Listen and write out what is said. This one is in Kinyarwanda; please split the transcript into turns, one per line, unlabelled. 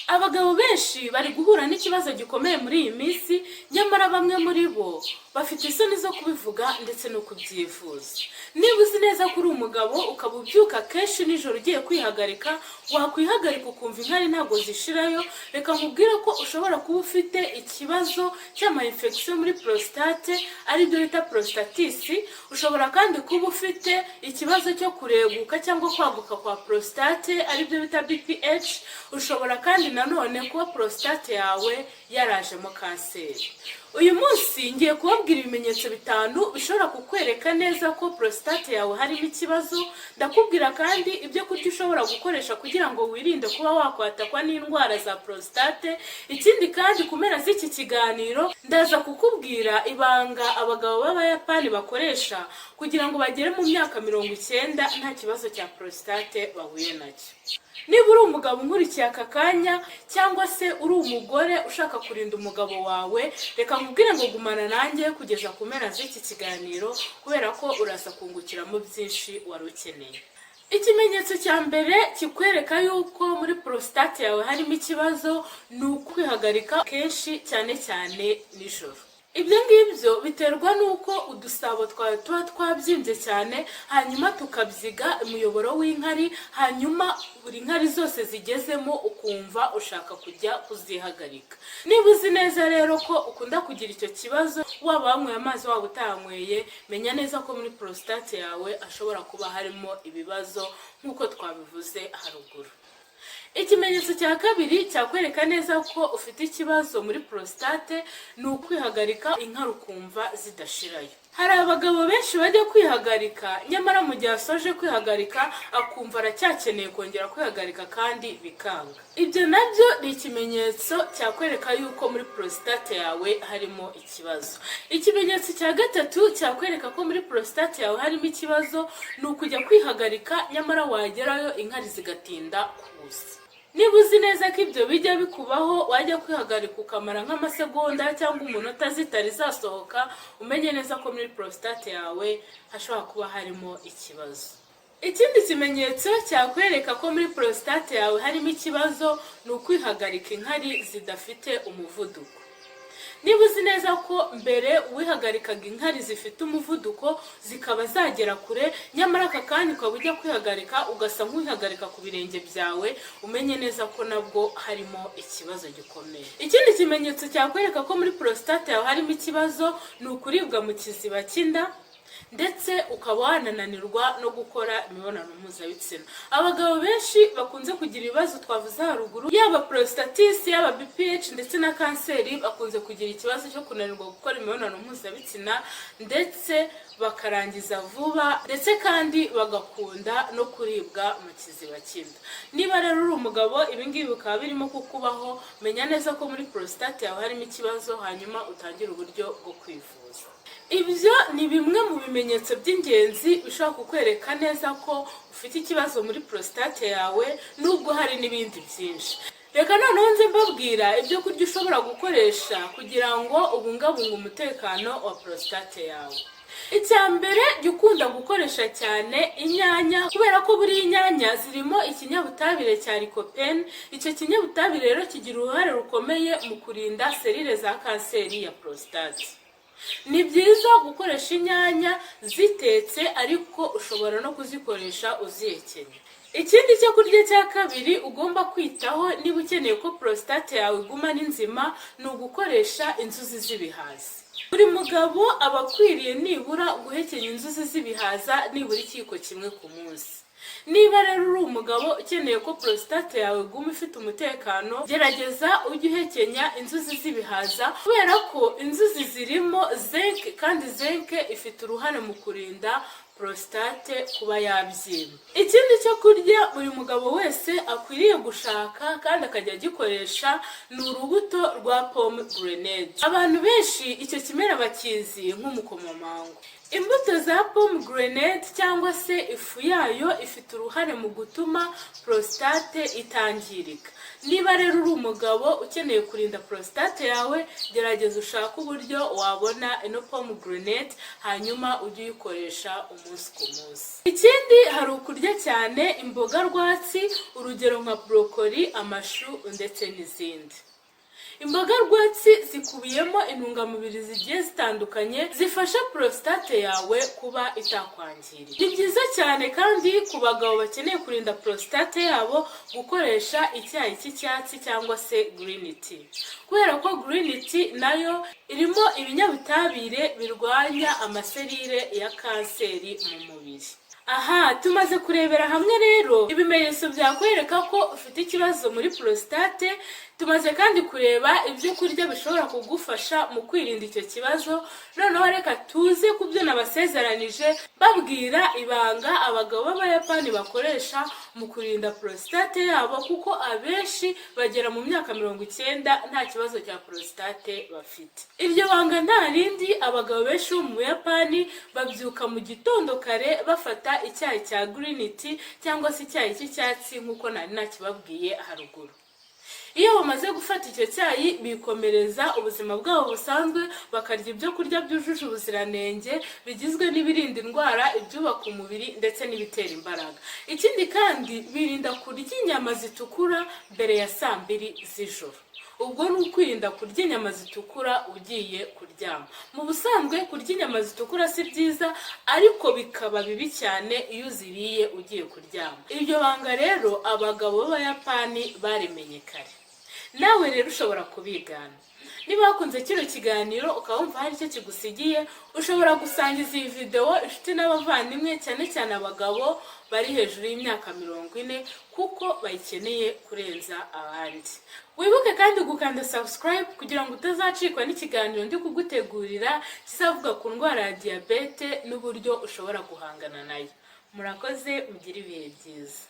Abagabo benshi bari guhura n'ikibazo gikomeye muri iyi minsi, nyamara bamwe muri bo bafite isoni zo kubivuga ndetse no kubyifuza. Niba uzi neza ko uri umugabo, ukaba ubyuka kenshi nijoro ugiye kwihagarika, wakwihagarika ukumva inkari ntabwo zishirayo, reka nkubwire ko ushobora kuba ufite ikibazo cy'ama infection muri prostate, aribyo bita prostatitis. Ushobora kandi kuba ufite ikibazo cyo kureguka cyangwa kwaguka kwa prostate, aribyo bita BPH. Ushobora kandi nanone kuba prostate yawe yarajemo kanseri. Uyu munsi ngiye kubabwira ibimenyetso bitanu bishobora kukwereka neza ko prostate yawe harimo ikibazo. Ndakubwira kandi ibyo kurya ushobora gukoresha kugira ngo wirinde kuba wakwatakwa n'indwara za prostate. Ikindi kandi, ku mpera z'iki kiganiro ndaza kukubwira ibanga abagabo b'Abayapani bakoresha kugira ngo bagere mu myaka 90 nta kibazo cya prostate bahuye nacyo. Niba uri umugabo unkurikiye aka kanya, cyangwa se uri umugore ushaka kurinda umugabo wawe, reka nkubwire ngo gumana nanjye kugeza ku mpera z'iki kiganiro, kubera ko uraza kungukiramo byinshi wari ukeneye. Ikimenyetso cya mbere kikwereka yuko muri prostate yawe harimo ikibazo ni ukwihagarika kenshi, cyane cyane nijoro. Ibyo ngibyo biterwa n'uko udusabo twawe tuba twabyimbye cyane, hanyuma tukabyiga umuyoboro w'inkari, hanyuma buri nkari zose zigezemo ukumva ushaka kujya kuzihagarika. Niba uzi neza rero ko ukunda kugira icyo kibazo, waba wanyweye amazi, waba utayanyweye, menya neza ko muri prostate yawe hashobora kuba harimo ibibazo nk'uko twabivuze haruguru. Ikimenyetso cya kabiri cyakwereka neza ko ufite ikibazo muri prostate ni ukwihagarika inkari ukumva zidashirayo. Hari abagabo benshi bajya kwihagarika, nyamara mu gihe asoje kwihagarika akumva aracyakeneye kongera kwihagarika kandi bikanga. Ibyo nabyo ni ikimenyetso cyakwereka yuko muri prostate yawe harimo ikibazo. Ikimenyetso cya gatatu cyakwereka ko muri prostate yawe harimo ikibazo ni ukujya kwihagarika, nyamara wagerayo inkari zigatinda kuza. Niba uzi neza ko ibyo bijya bikubaho, wajya kwihagarika ukamara nk'amasegonda cyangwa umunota zitari zasohoka, umenye neza ko muri prostate yawe hashobora kuba harimo ikibazo. Ikindi kimenyetso cyakwereka ko muri prostate yawe harimo ikibazo ni ukwihagarika inkari zidafite umuvuduko. Niba uzi neza ko mbere wihagarikaga inkari zifite umuvuduko zikaba zagera kure, nyamara aka kanya ukaba ujya kwihagarika ugasa nk'uwihagarika ku birenge byawe, umenye neza ko nabwo harimo ikibazo gikomeye. Ikindi kimenyetso cyakwereka ko muri prostate yawe harimo ikibazo ni ukuribwa mu kiziba cy'inda, ndetse ukaba wanananirwa no gukora imibonano mpuzabitsina. Abagabo benshi bakunze kugira ibibazo twavuze haruguru, yaba prostatitis, yaba BPH ndetse na kanseri, bakunze kugira ikibazo cyo kunanirwa gukora imibonano mpuzabitsina, ndetse bakarangiza vuba, ndetse kandi bagakunda no kuribwa mu kiziba cy'inda. Niba rero uri umugabo, ibingibi bikaba birimo kukubaho, menya neza ko muri prostate yawe harimo ikibazo, hanyuma utangire uburyo bwo kwivuza. Ibyo ni bimwe mu bimenyetso by'ingenzi bishobora kukwereka neza ko ufite ikibazo muri prostate yawe, nubwo hari n'ibindi byinshi. Reka noneho nze mbabwira ibyo kurya ushobora gukoresha kugira ngo ubungabunge umutekano wa prostate yawe. Icya mbere, jya ukunda gukoresha cyane inyanya, kubera ko buriya inyanya zirimo ikinyabutabire cya lycopene. Icyo kinyabutabire rero kigira uruhare rukomeye mu kurinda serire za kanseri ya prostate. Ni byiza gukoresha inyanya zitetse, ariko ushobora no kuzikoresha uzihekenya. Ikindi cyo kurya cya kabiri ugomba kwitaho niba ukeneye ko prostate yawe iguma ari nzima ni ugukoresha inzuzi z'ibihaza. Buri mugabo aba akwiriye nibura guhekenya inzuzi z'ibihaza nibura ikiyiko kimwe ku munsi. Niba rero uri umugabo ukeneye ko prostate yawe iguma ifite umutekano, gerageza ujye uhekenya inzuzi z'ibihaza, kubera ko inzuzi zirimo zinc, kandi zinc ifite uruhare mu kurinda prostate kuba yabyimba. Ikindi cyo kurya buri mugabo wese akwiriye gushaka kandi akajya agikoresha ni urubuto rwa pomegranate. Abantu benshi icyo kimera bakizi nk'umukomamanga. Imbuto za pomegranate cyangwa se ifu yayo ifite uruhare mu gutuma prostate itangirika. Ni byiza gukoresha ifu ya pomegranate Niba rero uri umugabo ukeneye kurinda prostate yawe, gerageza ushake uburyo wabona ino pomegranate, hanyuma ujye uyikoresha umunsi ku munsi. Ikindi, hari ukurya cyane imboga rwatsi, urugero nka broccoli, amashu ndetse n'izindi. Imboga rwatsi zikubiyemo intungamubiri zigiye zitandukanye zifasha prostate yawe kuba itakwangirika. Ni byiza cyane kandi ku bagabo bakeneye kurinda prostate yabo gukoresha icyayi cy'icyatsi cyangwa se green tea, kubera ko green tea nayo irimo ibinyabutabire birwanya amaserire ya kanseri mu mubiri. Aha tumaze kurebera hamwe rero ibimenyetso byakwereka ko ufite ikibazo muri prostate. Tumaze kandi kureba ibyo kurya bishobora kugufasha mu kwirinda icyo kibazo. Noneho reka tuze ku byo nabasezeranije, babwira ibanga abagabo b'Abayapani bakoresha mu kurinda prostate yabo, kuko abenshi bagera mu myaka 90 nta kibazo cya prostate bafite. Iryo banga nta rindi: abagabo benshi bo mu Buyapani babyuka mu gitondo kare, bafata icyayi cya green tea cyangwa se icyayi cy'icyatsi, nk'uko nari nakibabwiye haruguru. Iyo bamaze gufata icyo cyayi, bikomereza ubuzima bwabo busanzwe, bakarya ibyo kurya byujuje ubuziranenge, bigizwe n'ibirinda indwara, ibyubaka umubiri ndetse n'ibitera imbaraga. Ikindi kandi, birinda kurya inyama zitukura mbere ya saa 2 z'ijoro. Ubwo ni ukwirinda kurya inyama zitukura ugiye kuryama. Mu busanzwe kurya inyama zitukura si byiza, ariko bikaba bibi cyane iyo uziriye ugiye kuryama. Iryo banga rero abagabo b'Abayapani barimenye kare, nawe rero ushobora kubigana. Niba wakunze kino kiganiro, ukaba wumva hari icyo kigusigiye, ushobora gusangiza iyi videwo inshuti n'abavandimwe, cyane cyane abagabo bari hejuru y'imyaka 40, kuko bayikeneye kurenza abandi. Wibuke kandi gukanda subscribe kugira ngo utazacikwa n'ikiganiro ndi kugutegurira kizavuga ku ndwara ya diyabete n'uburyo ushobora guhangana nayo. Murakoze, mugire ibihe byiza.